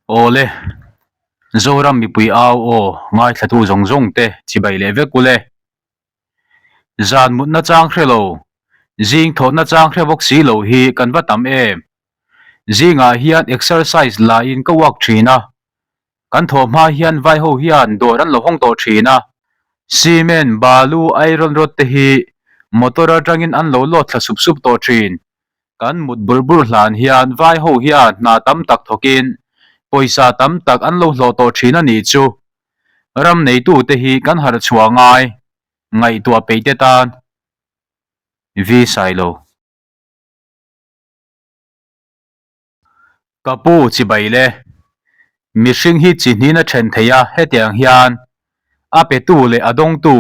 Awle, Zoram mipui au aw ngaithlatu zawng zawng te chibai leh vek ule. Zan mutna chang hre lo, zing thawhna chang hre bawk si lo hi kan va tam em. Zingah hian exercise laiin ka uak thin a, kan thawh hma hian vai ho hian dawr an lo hawng tawh thin a. Cement, balu, iron rod te hi motor atangin an lo load thla sup sup tawh thin. Kan mut bur bur hlan hian vai ho hian hna tam tak thawkin pawisa tam tak an lo hlawh tawh thin a nih chu. Ram neitute hi kan harh chhuah ngai ngaihtuah peih te tan Vi Sailo. Ka pu chibai le. Mihring hi chi hnin a then thei a hetiang hian a petu leh a dawngtu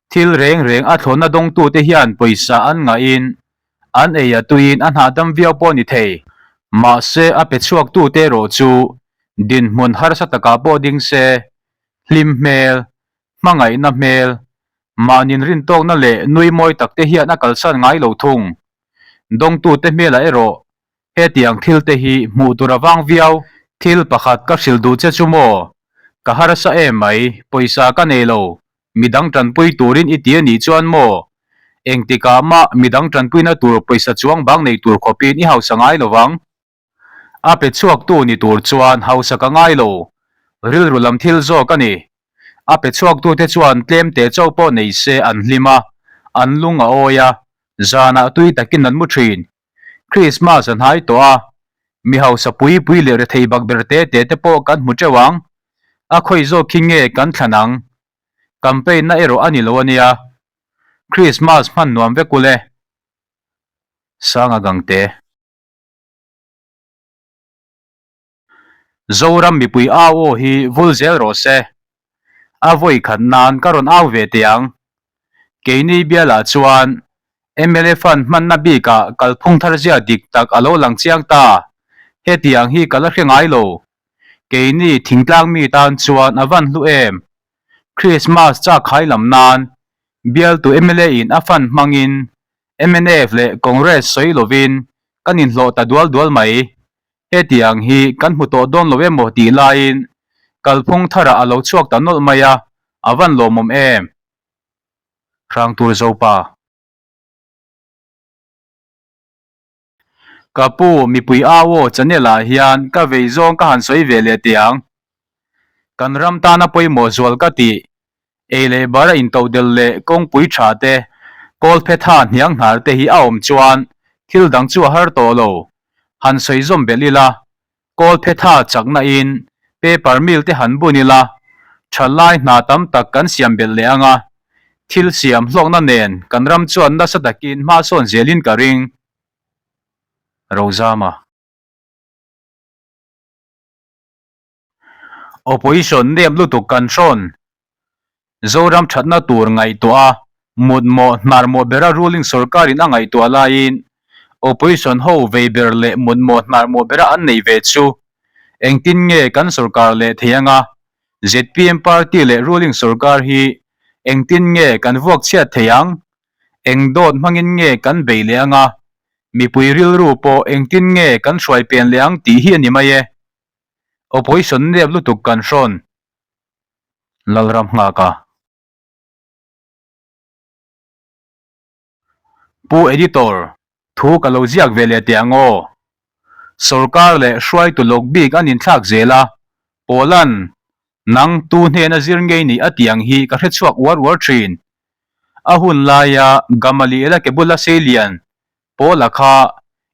Thil reng reng a thlawhna dawngtute hian pawisa an ngahin an ei a tuiin a hnahdam viau pawh a ni thei. Mahse a pe chhuaktute erawh chu dinhmun harsa takah pawh ding se, hlim hmel, hmangaihna hmel, mahnin rintawkna leh nui mawi takte hian a kalsan ngai lo thung. Dawngtute hmelah erawh Hetiang thil te hi hmuh tur a vang viau. Thil pakhat ka hrilh duh che chu maw? Ka harsa em mai, pawisa ka nei lo, midang tanpui turin i ti a nih chuan maw? Engtikah mah midang tanpuina tur pawisa chuang bang nei tur khawpin i hausa ngai lo vang. A pe chhuaktu ni tur chuan hausa ka ngai lo, rilru lam thil zawk a ni. A pe chhuaktute chuan tlem te chauh pawh nei se an hlim a, an lung a awi a, zanah tui takin an mu thin. Krismas a hnai tawh a, mi hausa pui pui leh rethei bak ber te te te pawh kan hmu teuh ang. A khawi zawk khi nge kan thlan ang? Campaign na erawh a ni lo a nia. Krismas hman nuam vek ule. Sanga Gangte. Zoram mipui au aw hi vul zel rawh se. A vawi khat nan ka rawn au ve teh ang. Keini bialah chuan mla fund hmanna bikah kalphung thar zia dik tak a lo lang chiang ta. Hetiang hi ka la hre ngai lo. Keini thingtlang mi tan chuan a van hlu em. Christmas chak khai lam nan bialtu mla in a fund hmangin mnf leh Congress sawi lovin kan inhlawh ta dual dual mai. Hetiang hi kan hmu tawh dawn lo emaw tih laiin kalphung tharah a lo chhuak ta nawlh mai a, a van lawmawm em? Hrangtur Zopa. Ka pu, mipui au aw channel ah hian ka vei zawng ka han sawi ve leh teh ang. Kan ram tana pawimawh zual ka tih, ei leh bar a intohdelh leh kawngpui tha te, kawlphetha hniang hnar te hi a awm chuan thil dang chu a har tawh lo. Han sawi zawm belh ila, kawlphetha chakna in paper mill te han bun ila, thalai hna tam tak kan siam belh leh ang a, thil siam hlawkna nen kan ram chuan nasa takin hma sawn zelin ka ring. Rozama. Opposition nep lutuk kan hrawn. Zoram thatna tur ngaihtuah a, mutmawh hnar mawh bera ruling sorkarin a ngaihtuah laiin opposition ho vei ber leh mutmawh hnar mawh bera an nei ve chu engtin nge kan sorkar leh thei anga zpm party leh ruling sorkar hi engtin nge kan vuak chhiat thei ang? Eng dawt hmangin nge kan bei leh anga mipui rilru pawh engtin nge kan hruai pen leh ang tih hi a ni mai e. Opposition nep lutuk kan hrawn Lalram nghak a. Pu Editor, thu ka lo ziak ve leh teh ang aw. Sorkar leh hruaitu lawk bik an inthlak zel a, Pawlan, nang tu hnena zir ngei nih a tih ang hi ka hre chhuak uar uar thin. A hun laia Gamaliela ke bula seilian Pawla kha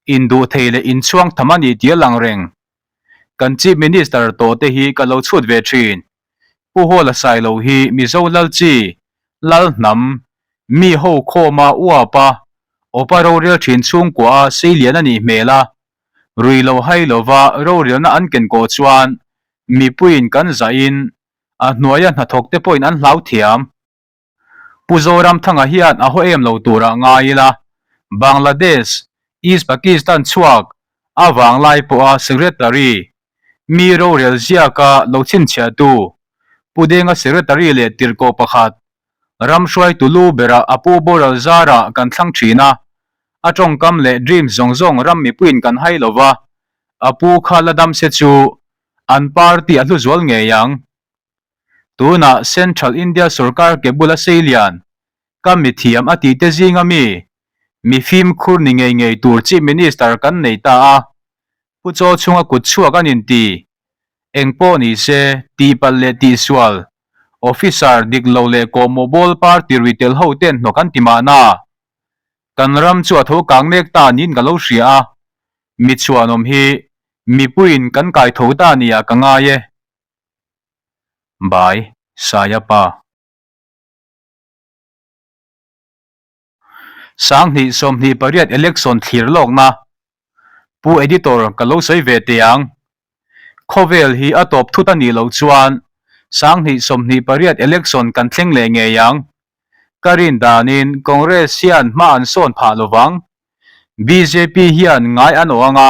induh thei leh inchhuang tham a ni tih a lang reng. Kan Chief Minister tawh te hi ka lo chhut ve thin. Pu Hawla Sailo hi Mizo lal chi, lal hnam, mi ho khawma uapa awpa rorel thin chhungkua a seilian a nih hmel a. Rui lo hai lova rorelna an ken kawh chuan mipuiin kan zahin a hnuaia hnathawk te pawhin an hlau thiam. Pu Zoramthanga hian a haw em lo turah ngai ila, Bangladesh, East Pakistan chhuak a vanglai pawha Secretary, mi rorel ziaka lo chhinchhiahtu, Pu Denga Secretary leh tirhkoh pakhat, ram hruaitu lu berah a pu boral zarah kan thlang thin a, a tawngkam leh dreams zawng zawng ram mipuiin kan hai lova. A pu kha la dam se chu an party a hlu zual ngei ang. Tunah Central India sorkar ke bula seilian ka mithiam a tih te zinga mi mi fimkhur ni ngei ngei tur Chief Minister kan nei ta a, Pu Chaw chhunga kut chhuak an inti. Eng pawh ni se, tihpalh leh tihsual, officer dik lo leh kawhmawh bawl party rui tel ho ten hnawk an ti mahna. Kan ram chu a tho kang mek ta niin ka lo hria a, mi chhuanawm hi mipuiin kan kai tho ta nia ka ngai e. Bai, Saia pa. 2028 Election thlir lawkna Pu Editor ka lo sawi ve teh ang. Khawvel hi a tawp thut a nih loh chuan 2028 Election kan thleng leh ngei ang. Ka rin danin Congress hian hma an sawn phah lo vang. Bjp hian ngai an awh ang a,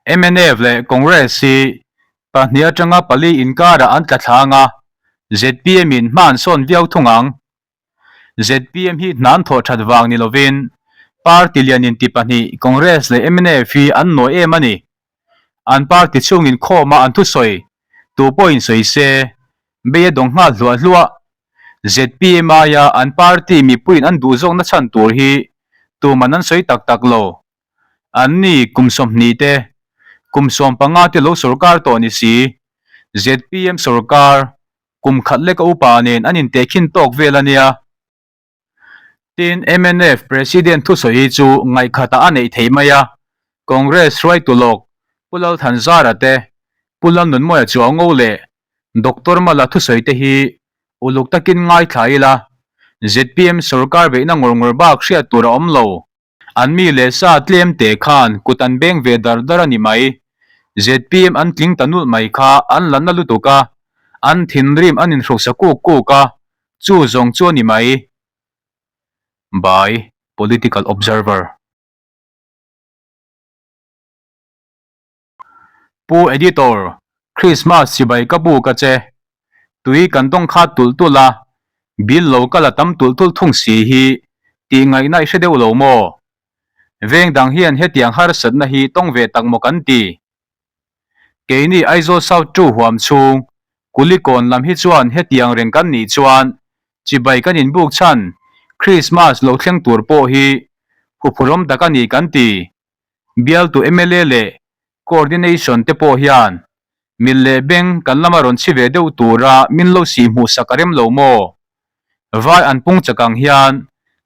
mnf leh Congress hi pahnih atanga pali inkarah an tla thla ang a, zpm in hma an sawn viau thung ang. Zpm hi hnan thawh that vang ni lovin party lian inti pahnih Congress leh mnf hi an nawi em a ni. An party chhung inkhawma an thusawi tu pawhin sawi se bei a dawng nghal hluah hluah. Zpm aia an party mipuiin an duh zawkna chhan tur hi tuman an sawi tak tak lo. An ni kum 20 te, kum 15 te lo sorkar tawh ni si. Zpm sorkar Kum khat leka upa nen an intehkhin tawk vel a nia. Tin, mnf President thusawi hi chu ngaihkhatah a neih theih mai a, Congress hruaitu lawk Pu Lalthanzara te, Pu Lalnunmawia Chuango leh Doctor Mala thusawi te hi uluk takin ngaithla ila, zpm sorkar beihna ngawr ngawr bak hriat tur a awm lo. An mi leh sa tlem te khan kut an beng ve dar dar a ni mai. Zpm an tling ta nulh mai kha an la na lutuk a, an thinrim an inhrusa kuk kuk a, chu zawng chu a ni mai. By Political Observer. Pu Editor, Christmas chibai ka buk a che. Tui kan dawng kha tulh tulh a, bill lo ka la tam tulh tulh thung si hi tih ngaihna i hre deuh lo maw? Veng dang hian hetiang harsatna hi tawng ve tak maw kan ti? Keini Aizawl South Two huam chhung Kulikawn lam hi chuan hetiang reng kan nih chuan chibai kan inbuk chhan Christmas lo thleng tur pawh hi huphurhawm tak a ni kan ti. Bialtu mla leh Coordination te pawh hian mil leh beng kan lama rawn chhi ve deuh tura min lo sih hmuh sak a rem lo maw? Vai an pung chak ang hian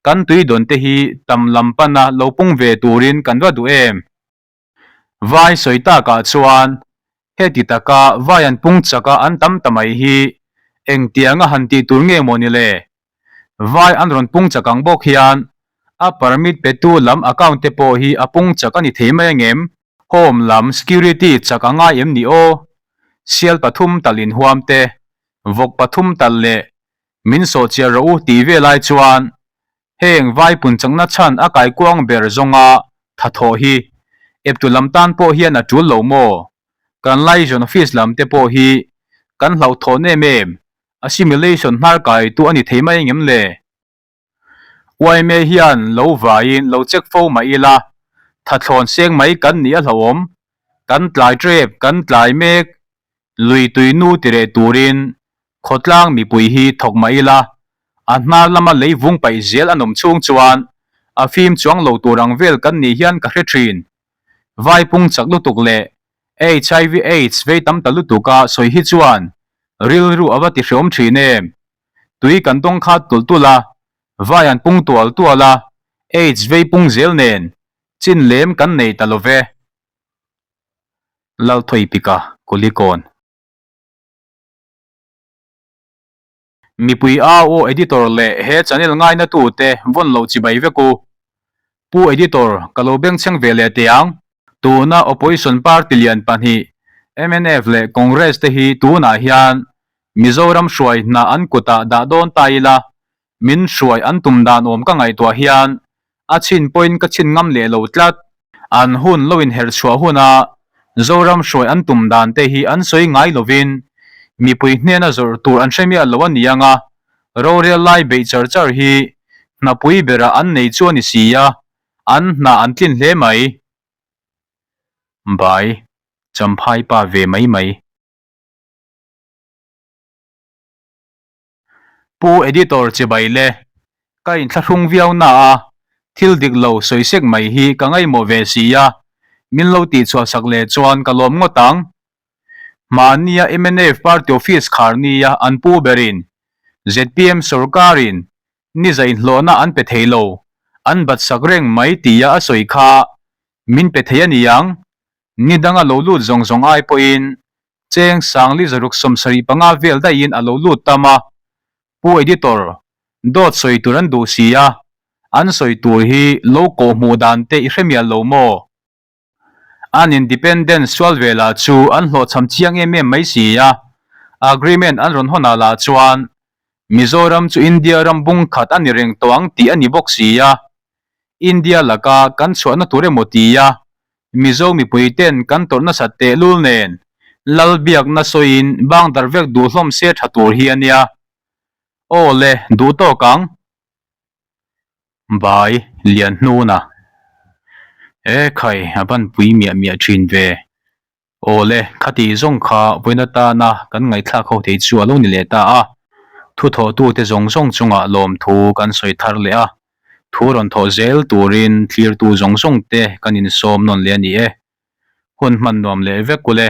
kan tui dawn te hi tam lam pana lo pung ve turin kan va duh em? Vai sawi takah chuan heti taka vai an pung chaka an tam ta mai hi engtianga han tih tur nge maw ni le? Vai an rawn pung chak ang bawk hian a permit petu lam account te pawh hi a pung chak a ni thei mai angem? Home lam security chak a ngai em ni aw? Sial pathum tal inhuam te, vawk pathum tal leh min sawhchiar rawh u tih ve lai chuan heng vai pun chakna chhan a kaikuang ber zawnga thathawh hi eptu lam tan pawh hian a tul lo maw? Kan liaison office lam te pawh hi kan hlauhthawn em em Assimilation hnar kai tu a ni thei mai engem le? Yma hian lo vaiin lo check fo mah ila, thathlawn seng mai kan nih a hlauhawm. Kan tlai trep, kan tlai mek. Lui tui nu ti reh turin khawtlang mipui hi thawk mah ila, a hnar lama lei vung paih zel an awm chhung chuan a fim chuang lo tur ang vel kan nih hian ka hre thin. Vai pung chak lutuk leh Hiv Aids vei tam ta lutuk a sawi hi chuan rilru a va ti hreawm thin em? Tui kan dawng khat tulh tulh a, vai an pung tual tual a, Aids vei pung zel nen chin lem kan nei ta lo ve. Lalthawipika Kulikawn. Mipui au editor leh he channel ngaina tute vawn loh chibai vek u. Pu editor ka lo bengchheng ve leh teh ang. Tuna opposition party lian pahnih mnf leh Congress te hi tunah hian Mizoram hruai hna an kutah dah dawn ta ila Min hruai an tum dan awm ka ngaihtuah hian a chhin pawhin ka chhin ngam leh lo tlat. An hun lo inherh chhuah huna Zoram hruai an tum dan te hi an sawi ngai lovin mipui hnena zawrh tur an hre miah lo a ni ang a, rorel lai beih char char hi hnapui berah an nei chu a ni si a, an hna an tlin hle mai. Bye. Champhai pa ve mai mai. Pu Editor chibai le, ka inthlahrung viau na a, thil dik lo sawi sek mai hi ka ngaihmawh ve si a, min lo tihchhuah sak leh chuan ka lawm ngawt ang. Mahnia mnf party office khar nia an pu berin zpm sorkarin ni zainhlawhna an pe thei lo, an bat sak reng mai tia a sawi kha min pe thei a niang, ni danga lo lut zawng zawng ai pawhin cheng sangli zaruk 75 vel daihin a lo lut tam a, Pu Editor, dawt sawi tur an duh si a, an sawi tur hi lo kawh hmuh dan te i hre mial lo maw? An independence sual ve lah chu an hlawhchham chiang em em mai si a, agreement an rawn hawn ah lah chuan Mizoram chu India ram bung khat a ni reng tawh ang tih a ni bawk si a, India laka kan chhuahna tur emaw tia Mizo mipui ten kan tawrh nasat tehlul nen Lalbiakna sawiin bang dar vek duh hlawm se tha tur hi a nia. Aw le, duh tawk ang. Bai lian hnuna E khai a ban pui miah miah thin ve. Aw le, khati zawng kha vawiin atana kan ngaihthlak ho thei chu a lo ni leh ta a. Thu thawhtute zawng zawng chungah lawmthu kan sawi thar leh a. Thu rawn thawh zel turin thlirtu zawng zawng te kan insawm nawn leh a ni e. Hun hman nuam leh vek u le.